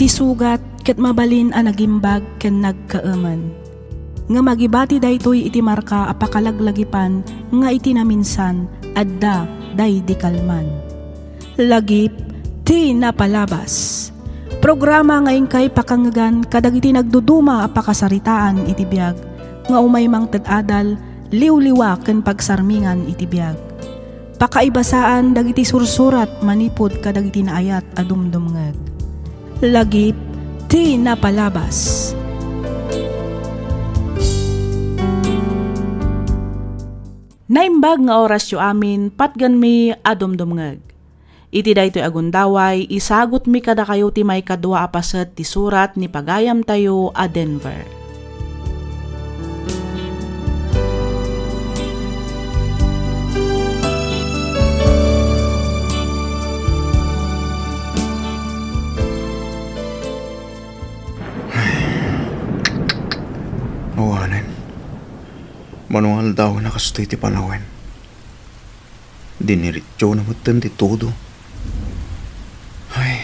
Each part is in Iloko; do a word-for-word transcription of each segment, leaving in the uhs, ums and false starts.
Ti sugat ket mabalin a nagimbag ken nagkaemen. Ngem agibati daytoy iti marka a pakalaglagipan nga iti naminsan, adda daydi kalman. Lagip ti napalabas. Programa nga inkay pakangngegan kadagiti nagduduma a pakasaritaan iti biag nga umay mangted adal, liwliwa ken pagsarmingan iti biag. Pakaibasaan dagiti sursurat manipud kadagiti naayat a dumdumngeg. Lagip ti napalabas. Naimbag nga orasyo amin, patgenmi a dumdumngeg. Iti daytoy a gundaway, isagutmi kadakayo ti maikadua a paset ti surat ni pagayamtayo a Denver. Awanen. Mano nga aldawen a kastoy ti panawen. Diniretsyo na metten ti todo. Ay,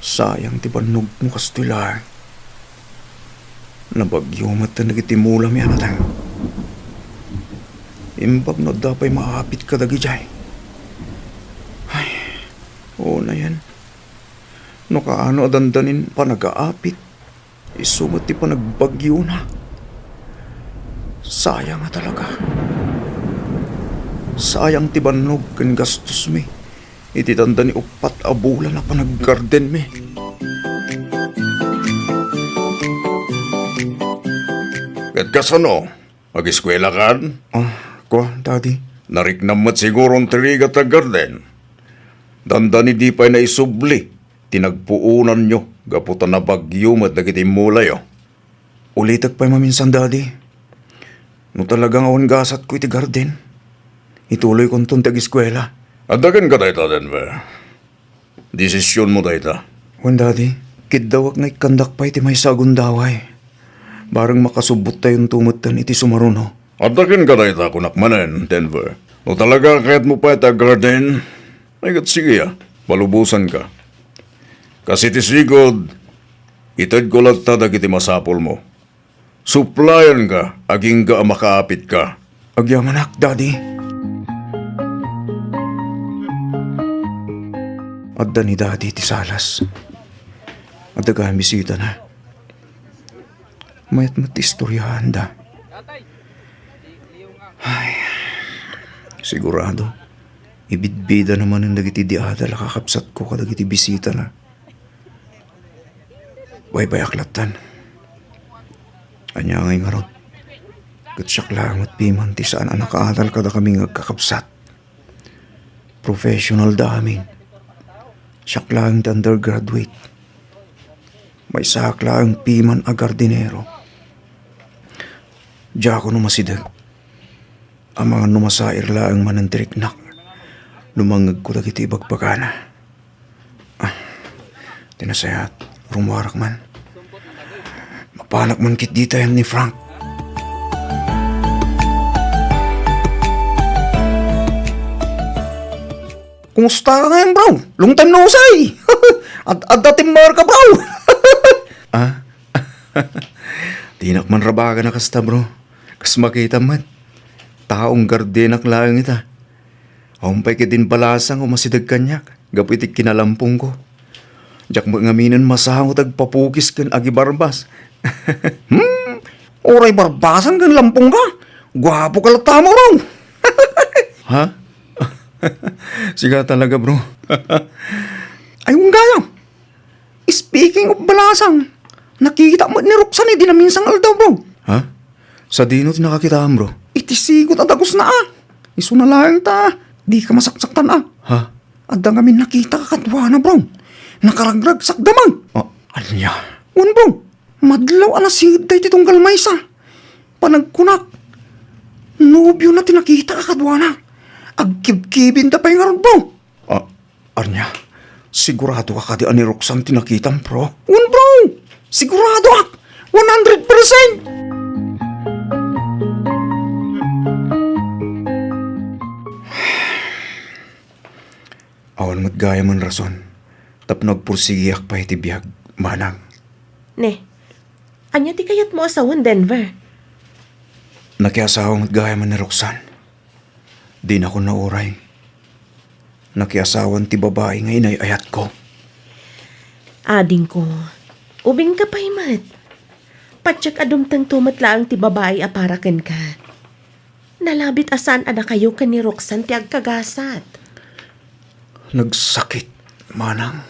sayang ti bannogmo kastoy laeng. Nabagyo metten dagiti mulami a nateng. Imbag no adda pay maapit kadagijay. Ay, unayen. No kaano a dandanin panagaapit, isu met ti panagbagyona. Sayang a talaga. Sayang ti bannog ken gastosmi iti dandani uppat a bulan a panaggardenmi. Ket kasano? Agiskuelakan? Ah, kua, Daddy. Nariknam met siguron ti rigat a garden. Dandani di pay naisubli ti nagpuonanyo gapu ta nabagyo met dagiti mulayo. Ulitek pay maminsan, Daddy. No talaga nga awan gasatko iti garden, ituloykonton ti agiskuela. Adda kenka dayta, Denver. Desisionmo dayta. Wen, Daddy, kiddawak nga ikkandak pay ti maysa a gundaway. Bareng makasubbottayon metten iti sumaruno. Adda kenka dayta, kunak manen, Denver. No talaga a kayatmo pay ti garden, ay ket sige a, palubosanka. Kas iti sigud, itedko latta dagiti masapulmo. Suplayanka agingga a makaapitka. Agyamanak, Daddy. Adda ni Daddy ti salas. Adda gayam bisitana. Mayat met ti istoryaanda. Ay, sigurado, ibidbidana manen dagiti di adal a kakabsatko kadagiti bisitana. Baybayak lattan. Ania ngay ngarud? Ket siak laeng met piman ti saan a nakaadal kadakami nga agkakabsat. Professional da amin. Siak laeng ti undergraduate. Maysaak laeng piman a gardinero. Diakon umasideg. Amangan no masair laeng manen ti riknak no mangngegko dagiti ibagbagana. Ah, ti nasayaat, rummuarak man. Mapanak man ketdi ta yan ni Frank. Kumusta ka ngayon, bro? Long time no see. Ad-, adda timmar ka, bro. Ah? Dinak man rabagan a kasta, bro. Kas makitam met. Taong gardenak laeng ita. Awan pay ketdin balasang a umasideg kaniak gapu iti kinalampongko. Diak met ngaminen masango ti agpapukis ken agibarbas. Hmm? Uray barbasan ken lampongka? Guapo ka latta, bro. Ha? Sika talaga, bro. Ay, wen gayam. Speaking of balasang, nakitak met ni Roxanne idi naminsan nga aldaw, bro. Ha? Sadino ti nakakitaam, bro? Iti sigot a dagusna, a. Isuna laeng ta dika masaksaktan, a. Ha? Adda ngamin nakitak a kaduana, bro. Nakaragragsak damag. Ah, ania? Wen, bro. Madlaw a nasinged daytoy tunggal maysa. Panagkunak, nobiona ti nakitak a kaduana. Agkibkibinda pay ngarud, bro. Ah, ania? Sigurado ka kadi a ni Roxanne ti nakitam, bro? Wen, bro! Siguradoak! One hundred percent! Awan met gayamen rason tapno agpursigiak pay iti biag Manang. Ne, ania ti kayatmo a sawen, Denver? Nakiasawa met gayam ni Roxanne. Dinakon nauray. Nakiasawan ti babai nga inay-ayatko. Adingko, ubingka pay met. Patiek a dumtengto met laeng ti babai a para kenka. Nalabit a saan a dakayo ken ni Roxanne ti agkagasat. Nagsakit, Manang.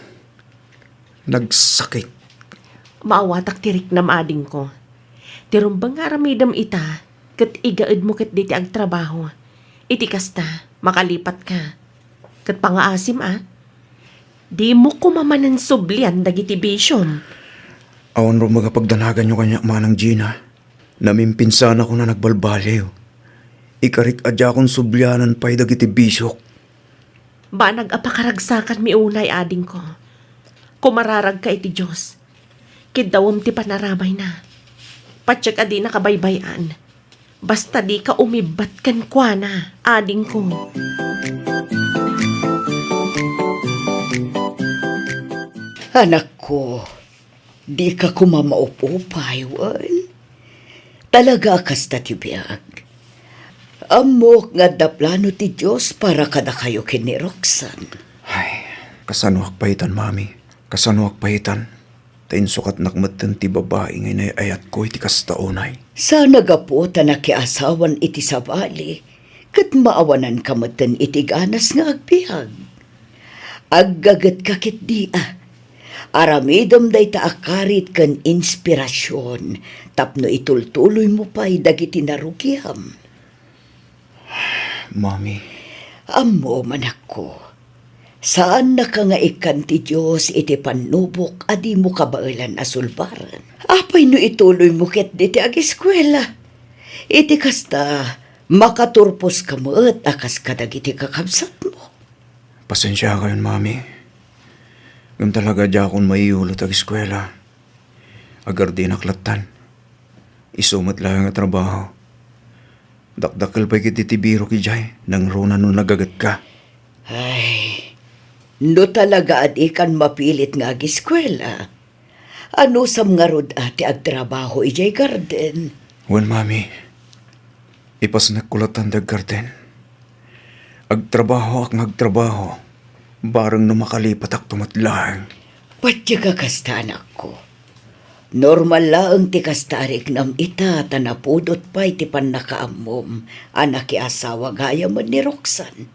Nagsakit. Maawatak ti riknam, adingko. Ti rumbeng nga aramidem ita, ket igaedmo ketdi ti agtrabaho. Iti kasta, makalipatka. Ket pangaasim a, dimo koma manen sublian dagiti bisiom. Awan rumbeng a pagdanaganyo kaniak, Manang Gina. Namimpinsana a nagbalbaliw. Ikarik a diakon sublianan pay dagiti bisiok. Banag a pakaragsakanmi unay, adingko. Kumararagka iti Dios. Kiddawem ti panaramayna. Patiek a dinaka baybay-an. Basta dika umibbat kenkuana, adingko. Anakko, dika koma maup-upay, wen? Talaga a kasta ti biag. Ammok nga adda plano ti Dios para kadakayo ken ni Roxanne. Ay, kasanoak pay itan, Mami? Kasanoak pay itan? Ta insukatnak metten ti babai nga inay-ayatko iti kasta unay. Saan a gapu ta nakiasawan iti sabali, ket maawananka metten iti ganas nga agbiag. Aggagetka ketdi a. Aramidem dayta a karit ken inspirasion tapno itultuloymo pay dagiti narugiam. Mami. Ammom, anakko. Saannaka nga ikkan ti Dios iti pannubok a dimo kabaelan a sulbaren. Apay no ituloymo ketdi ti ageskuela? Iti kasta, makaturposka met a kas kadagiti kakabsatmo. Pasensiakayon, Mami. Ngem talaga diakon maiyulo ti ageskuela. Agardinak lattan. Isu met laeng a trabaho. Dakdakkel pay ketdi ti birok idiay, nangruna no nagagetka. Ay, no talaga a dikan mapilit nga ageskuela, anusam ngarud a ti agtrabaho idiay garden? Wen, Mami. Ipasnekko lattan ti aggarden. Agtrabahoak nga agtrabaho, bareng no makalipatakto met laeng. Patiek a kasta, anakko. Normal laeng ti kasta a riknam ita ta napudot pay ti pannakaammom a nakiasawa gayamen ni Roxanne.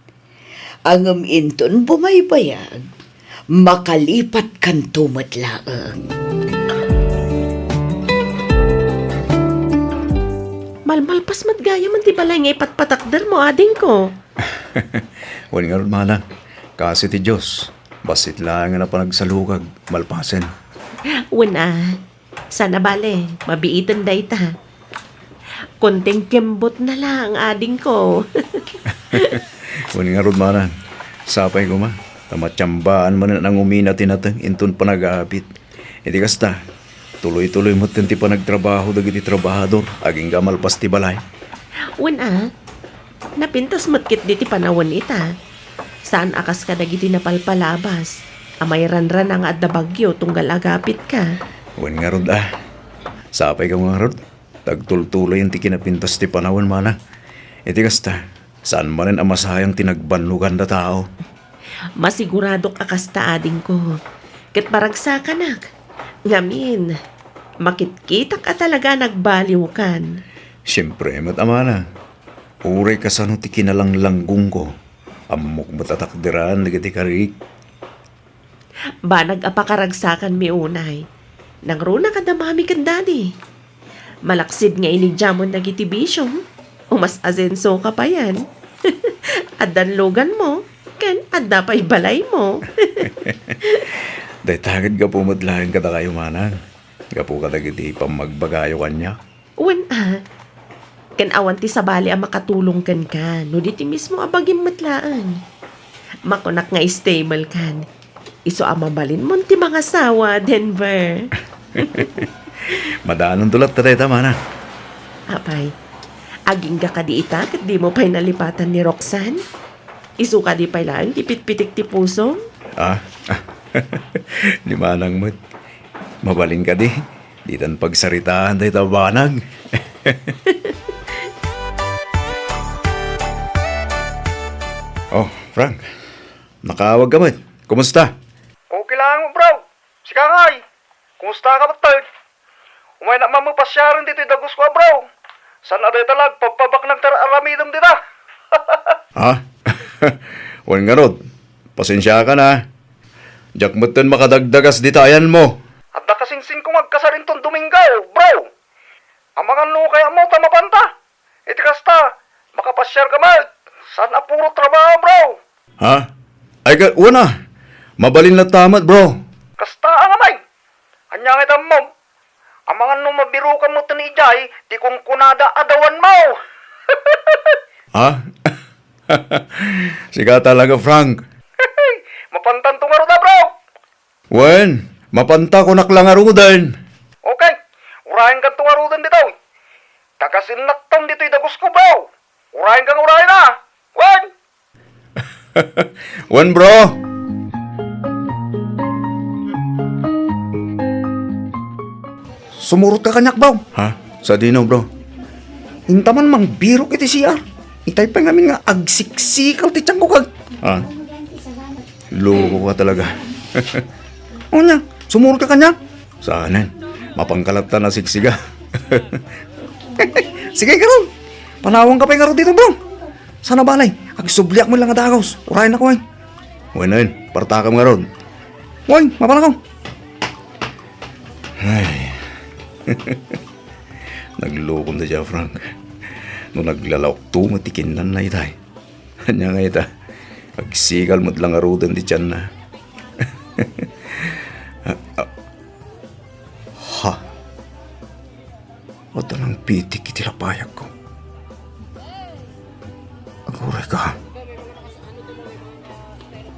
Ngem inton bumaybayag, makalipatkanto met laeng. Malmalpas met gayamen ti balay nga ipatpatakdermo, adingko. Wen ngarud, Manang, kaasi ti Dios, bassit laeng a panagsalukag, malpasen. Wen a, saan a bale, mabiiten dayta. Konting kembot na lang, adingko. Wen ngarud, Manang, sapay koma, ta matiambaan manen a nangumina ti nateng inton panag-aapit. Iti kasta, tuloy-tuloy metten ti panagtrabaho dagiti trabahador agingga malpas ti balay. Wen a, napintas met ketdi ti panawen ita. Saan a kas kadagiti napalpalabas a mairanrana nga adda bagyo tunggal agapitka. Wen ngarud a, sapay koma ngarud, ta agtultuloyen ti kinapintas ti panawen, Manang. Iti kasta, saan manen a masayang ti nagbannoganda tao. Masiguradok a kasta, adingko. Ket paragsakanak. Ngamin, makitkitak a talaga a nagbaliwkan. Siempre met, Manang. Uray kasano ti kinalanglanggonko, ammok met a takderan dagiti karik. Banag a pakaragsakanmi unay. Nangruna kada Mami ken Daddy. Malaksid nga inidiamon dagiti bisiom, umas-asensoka payen. Addan luganmo, ken adda pay balaymo. Dayta ket gapu met laeng kadakayo, Manang. Gapu kadagiti pammagbagayo kaniak. Wen a, ken awan ti sabali a makatulong kenka no di ti mismo a bagim met laeng. Makunak nga stable kan. Isu a mabalinmon ti mangasawa, Denver. Madanon to latta dayta, Manang. Apay, agingga kadi ita ket dimo pay nalipatan ni Roxanne? Isu kadi pay laeng ti pitpitik ti pusom? Ah, ni Manang met. Mabalin kadi, ditan pagsaritaan dayta a banag. Oh, Frank, nakaawag ka met. Kumusta? Okay lang, bro. Sika ngay, kumusta ka met? Umaynak man pasiaren ditoy dagusko a bro. Saan a dayta la agpabpabaknang ti ar-aramidem dita? Ha? Wen ngarud, pasensiakan a. Diak metten makadagdagas dita ayanmo. Adda kasinsinko nga agkasar inton Domingo, bro. Amangan no kayatmo ta mapanta. Iti kasta, makapasiarka met. Saan a puro trabaho, bro. Ha? Ay, ka, wen a. Mabalin latta met, bro. Kasta a ngamin. Ania nga iti ammom? Amangan no mabirukan metten idiay ti kunkunada a dawanmo. Ha? Sika talaga, Frank. Mapantanto ngarud a, bro. Wen, mapanta kunak la ngaruden. Okay, urayenkanto ngaruden ditoy. Tagasinnakton ditoy dagusko, bro. Urayenka nga urayen a. Wen! Wen, bro. Sumurotka kaniak, bro. Ha? Sadino, bro? Inta man mangbirok iti C R. Itay pay ngamin nga agsiksikel ti tiangko kag... Ah. Loko ka talaga. O nia, sumurotka kaniak? Saanen. Mapanka latta a siksiga. Sige, ngarud. Panawanka pay ngarud ditoy, bro. Saan a bale, agsubliak met la nga dagus. Urayennak, wen. Wen, wen. Partakam ngarud. Wen, mapanakon. Ay. Naglukom dayta, Frank. No naglalaokto met ti kinnanna itay. Ania nga ita, agsiksikel met la ngaruden ti tianna. Ah, ah. Ha? Adda nangpitik iti lapayagko. Aguray ka.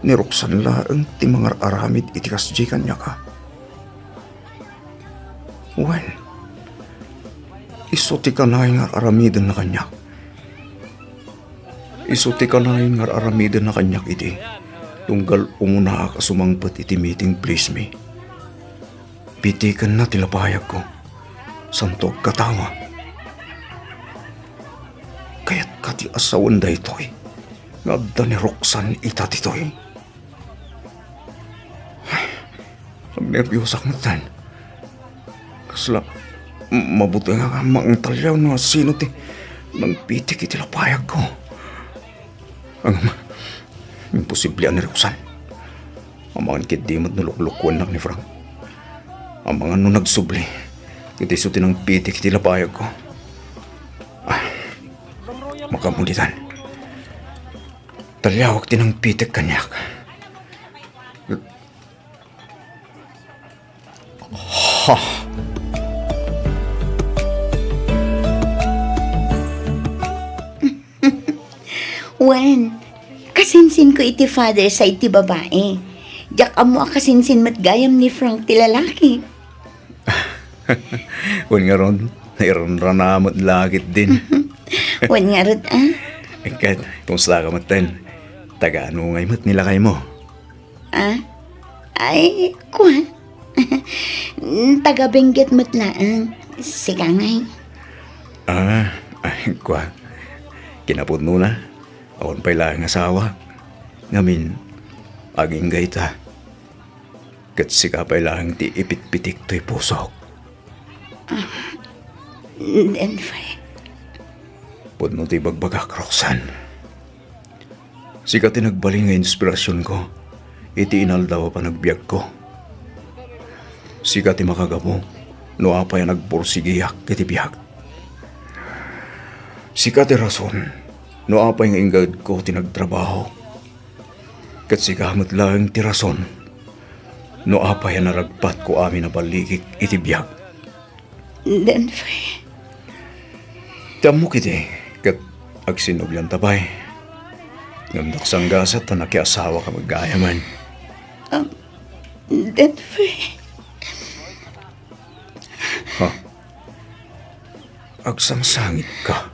Ni Roxanne laeng ti mangar-aramid iti kasdiay kaniak a. Wen, isu ti kanayon nga ar-aramidenna kaniak. Isu ti kanayon nga ar-aramidenna kaniak idi, tunggal umunaak a sumangpet iti meeting place mi. Pitikenna ti lapayagko. Santo agkatawa. Kayatka ti asawen daytoy nga adda ni Roxanne ita ditoy. Ay, agnerbiusak metten. Kasla, m-, mabuting nga mangtalliaw no sino ti nangpitik iti lapayagko. Ngem, imposible a ni Roxanne. Amangan ketdi met no luklukuennak ni Frank. Amangan no nagsubli ket isu ti nangpitik iti lapayagko. Ah, makaammo ditan. Talliawak ti nangpitik kaniak. Ha? Wen, kasinsinko iti father side ti babai. Diak ammo a kasinsin met gayam ni Frank ti lalaki. Wen ngarud, nairanrana met la ketdin. Wen ngarud, a? Ket, kumusta ka metten? Taga-ano ngay met ni lakaymo? A? Ay, kua. Taga-Benguet met laeng. Sika ngay? A, ay, kua. Kinapudnona, awan pay laeng asawa. Ngamin, agingga ita. Ket sika pay laeng ti ipitpitik toy pusok. A, Denver. Pudno ti ibagbagak, Roxanne. Sika ti nagbalin nga inspirasionko iti inaldaw a panagbiagko. Sika ti makagapu no apay a nagpursigiak iti biag. Sika ti rason no apay nga inggaedko ti nagtrabaho. Ket sika met laeng ti rason no apay a naragpatko amin a ballikik iti biag. Denver. Ti ammok iti, ket agsinnublianta pay. Ngem naksanggasat ta nakiasawaka met gayamen. Um, Denver. Ha? Agsangsangitka?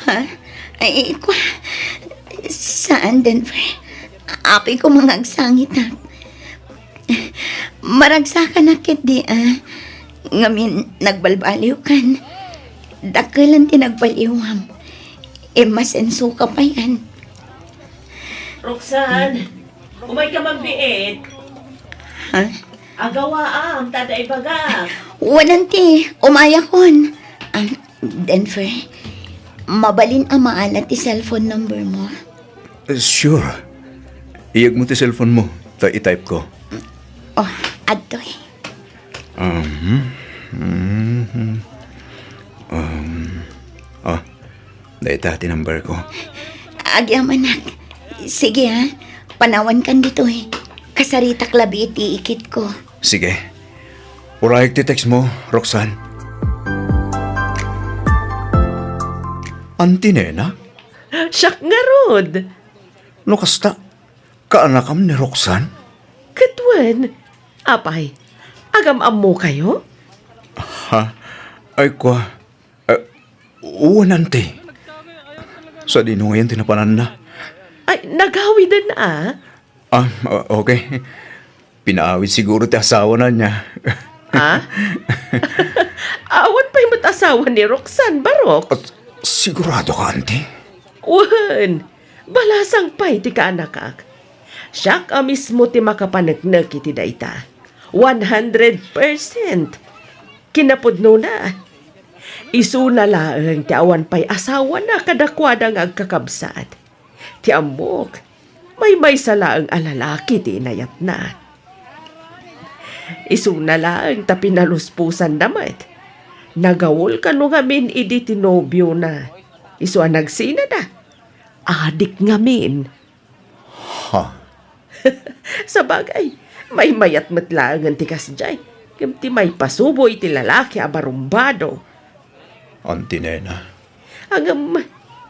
Ha? Ay, kua, saan, Denver. Apay koma nga agsangitak. Maragsakanak ketdi, a. Ngamin, nagbalbaliwkan. Dakkelan ti nagbaliwam. Imasensoka payen. Roxanne, umayka man biit. Ha? Agawaam, ta adda ibagak. Wen, auntie, umayakon. Ah, Denver, mabalin a maala ti cellphone number mo? Eh, sure. Iyegmo ti cellphone mo, ta i-type ko. Oh, adtoy. Um, mhm. Um, oh, dayta ti number ko. Agyamanak. Sige, ha. Panawankan ditoy. Kasaritak labi iti ikit ko. Sige. Urayek ti text mo, Roxanne. Auntie Nena? Siak ngarud. No kasta, kaanakam ni Roxanne? Ket wen, apay, agam-ammokayo? Ha? Ay, kua, eh, wen, auntie. Sadino ngayon ti napananna? Ay, nagawiden a. Ah, o-, okay. Pinaawid siguro ti asawana niya. Ha? Awan pay met asawa ni Roxanne, Barok? At sigurado ka, auntie? Wen, balasang pay ti kaanakak. Siak a mismo ti makapaneknek iti dayta. One hundred percent. Kinapudnona, isuna laeng ti awan pay asawana kadakuada nga agkakabsat. Ti ammok, maymaysa laeng a lalaki ti inayatna. Isuna laeng ta pinalusposanna met. Nagawol kano ngamin idi ti nobiona. Isu a nagsinada. Adik ngamin. Ha? Sabagay, maymayat met laengen ti kasdiay, ngem ti maipasubo iti lalaki a barumbado. Auntie Nena. Ngem,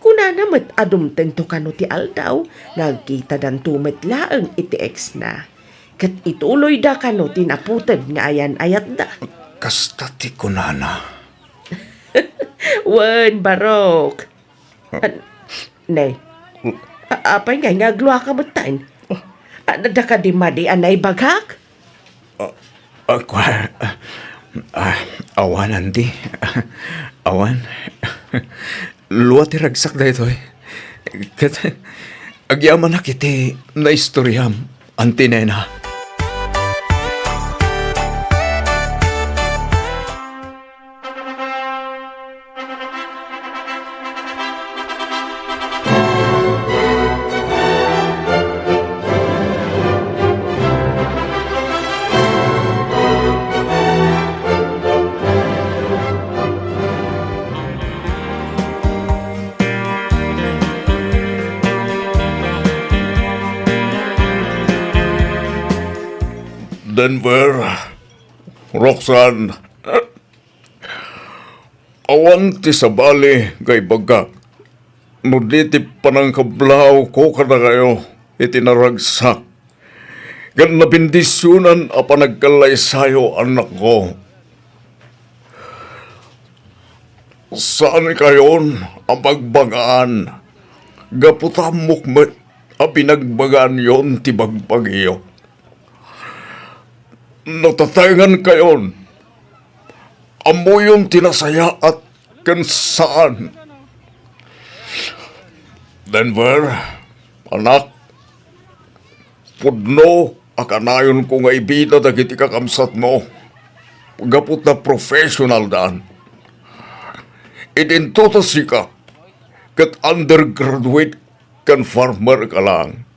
kunana met a dumtengto kano ti aldaw nga agkitadanto met laeng iti ex-na, ket ituloyda kano ti naputeg nga ayan-ayatda. Kasta ti kunana. Wen, Barok. An-, ne. A-, apay ngay nga agluaka metten? Adda kadi madi a naibagak? Ah, ah, kua-, ah, awan, auntie. Awan. Lua ti ragsak daytoy. Ket agyamanak iti naistoriam, Auntie Nena. Denver, Roxanne, awan ti sabali nga ibagak no di ti panangkablawko kadakayo iti naragsak ken nabendisionan a panagkallaysayo, annakko. Saankayon a magbagaan gapu ta ammok met a binagbagaanyon ti bagbagiyo. Natatengankayon, ammoyon ti nasayaat ken saan. Denver, anak, pudno a kanayonko nga ibida dagiti kakabsatmo gapu ta professionaldan. Idinto ta sika ket undergraduate ken farmer ka lang.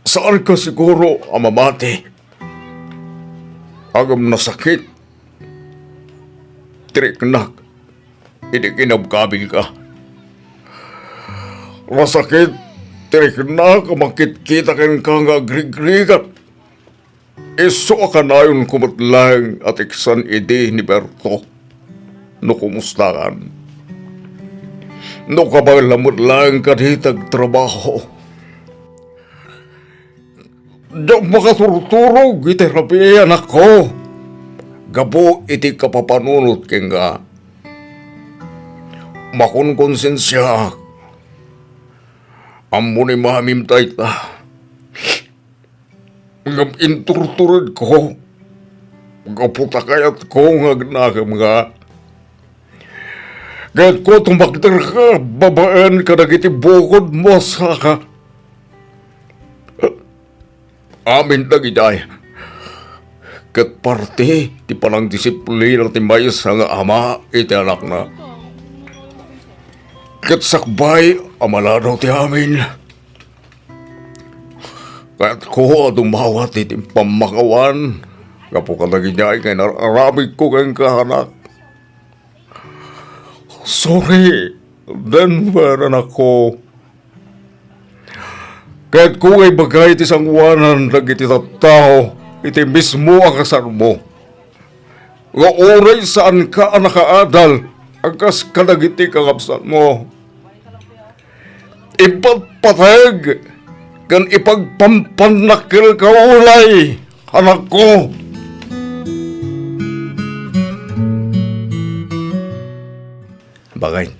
Saanka siguro a mamati. Ngem nasakit ti riknak idi kinabkabilka. Nasakit ti riknak a makitkita kenka nga agrigrigat. Isu a kanayonko met laeng a teksan idi ni Berto no kumustakan. No kabaelam met laeng kadi ti agtrabaho. Diak makaturturog iti rabii, anakko, gapu iti kapapanunot kenka. Makonkonsensiaak. Ammo ni mamim dayta. Ngem inturturedko, gapu ta kayatko nga agnakemka. Kayatko a tumakderka babaen kadagiti bukodmo a saka. Amin dagidiay ket parte ti panangdisiplina ti maysa nga ama iti anakna. Ket sakbay a maladaw ti amin, kayatko a dumawat iti pammakawan gapu kadagidiay nga inar-aramidko kenka, anak. Sorry, Denver, anakko. Kayatko nga ibaga iti sangoanan dagiti tattao iti mismo a kasarmo, nga uray saanka a nakaadal a kas kadagiti kakabsatmo, ipatpateg ken ipagpampannakkelka unay, anakko. Bagay.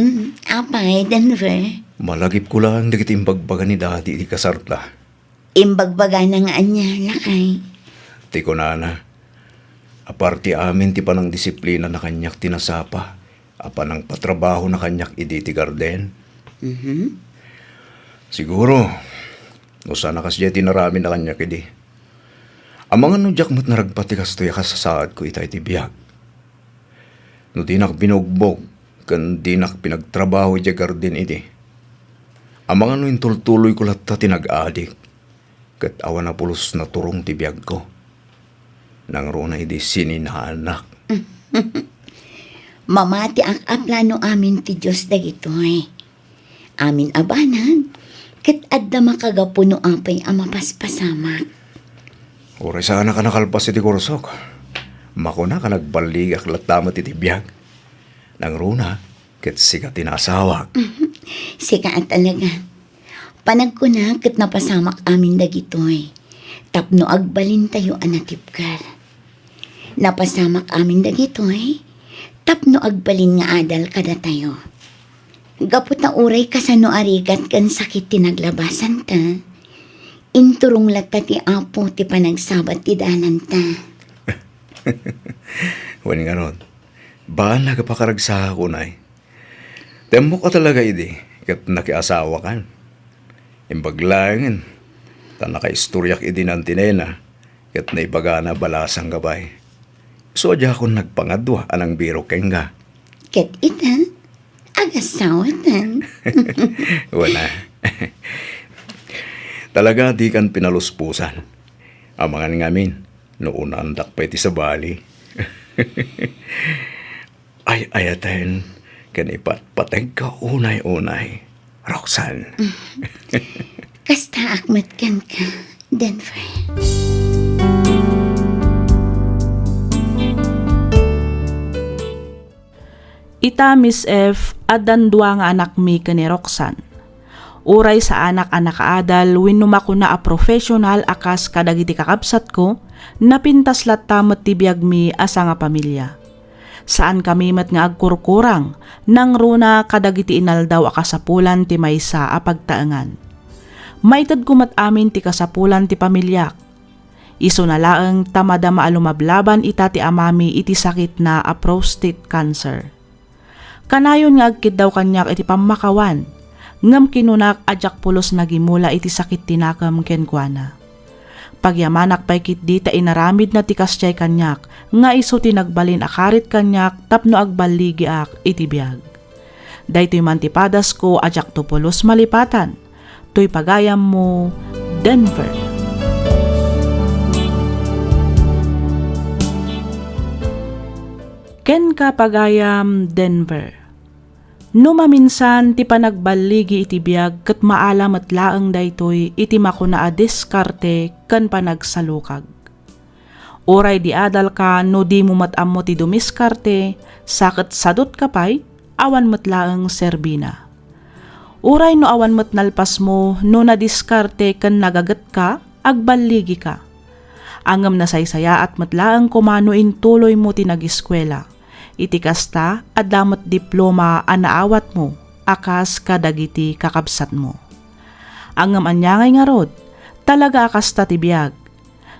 Mm, apay, Denver? Malagipko laeng dagiti imbagbaga ni Daddy iti kasarta. Imbagbagana nga ania, lakay? Ti kunana, aparte amin ti panangdisiplinana kaniak ti nasapa a panangpatrabahona kaniak idi ti garden. Mhm. Siguro, no saan a kasdiay ti inaramidna kaniak idi. Amangan no diak met naragpat ti kastoy a kasasaadko ita iti biag. No dinak binugbog ken dinak pinagtrabaho idiay garden idi, amangan no intultuloyko latta ti nag-adik ket awan a pulos naturong ti biagko. Nangruna idi sininanak. Mamatiak a plano amin ti Dios dagitoy. Amin a banag, ket adda makagapu no apay a mapaspasamak. Uray saanak a nakalpas iti kursok, makunak a nagballigak latta met iti biag. Nangruna, ket sika ti naasawak. Sika a talaga. Panagkuna ket napasamak amin dagitoy tapno agbalintayo a natibker. Napasamak amin dagitoy tapno agbalin nga adal kadatayo. Gapu ta uray kasano a rigat ken sakit ti naglabasanta, inturong latta ti Apo ti panagsabat ti dananta. Wen ngarud, banag a pakaragsak unay. Temmok a talaga idi ket nakiasawakan. Imbag laengen ta nakaistoriak idi ni Auntie Nena ket naibagana a balasang gabay. Isu a diakon nagpangadua a nangbirok kenka. Ket ita, agasawatan. Wala. Talaga dikan pinaluspusan. Amangan ngamin, no unaandak pay ti sabali. Ay-ayaten ken ipatpategka unay-unay, Roxanne. Kastaak met kenka, Denver. Ita, Miss F, addan dua nga anakmi ken ni Roxanne. Uray saanak a nakaadal wenno makuna a professional a kas kadagiti kakabsatko, napintas latta met ti biagmi a sangapamilia. Saankami met nga agkurkurang, nangruna kadagiti inaldaw a kasapulan ti maysa a pagtaengan. Maitedko met amin ti kasapulan ti pamiliak. Isuna laeng ta madama a lumablaban ita ti amami iti sakitna a prostate cancer. Kanayon nga agkiddaw kaniak iti pammakawan, ngem kinunak a diak pulos nagimula iti sakit ti nakem kenkuana. Pagyamanak pay ketdi ta inaramidna ti kasdiay kaniak nga isu ti nagbalin a karit kaniak tapno agballigiak iti biag. Daytoy man ti padasko a diakto pulos malipatan. Toy pagayammo, Denver. Kenka, pagayam, Denver. No maminsan ti panagballigi iti biag ket maala met laeng daytoy iti makuna a diskarte ken panagsalukag. Uray di adalka no dimo met ammo ti dumiskarte, sa ket sadutka pay, awan met laeng serbina. Uray no awan met nalpasmo no nadiskarte ken nagagetka, agballigika. Ngem nasaysayaat met laeng koma no intuloymo ti nagiskuela. Iti kasta, adda met diploma a naawatmo a kas kadagiti kakabsatmo. Ngem ania ngay ngarud? Talaga a kasta ti biag.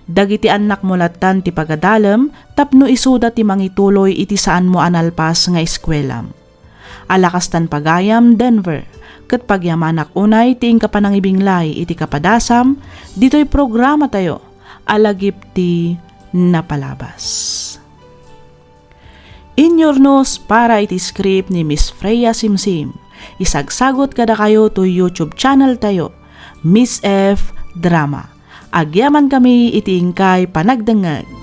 Dagiti annakmo lattan ti pagadalem tapno isuda ti mangituloy iti saanmo a nalpas nga eskuelam. Alakastan pagayam, Denver, ket pagyamanak unay ti inka panangibinglay iti kapadasam ditoy programatayo a Lagip ti Napalabas. Inyurnos para iti script ni Miss Freya Simsim. Isagsagot kadakayo to YouTube channel tayo, Miss F Drama. Agyaman kami iti inkay panagdengngeg.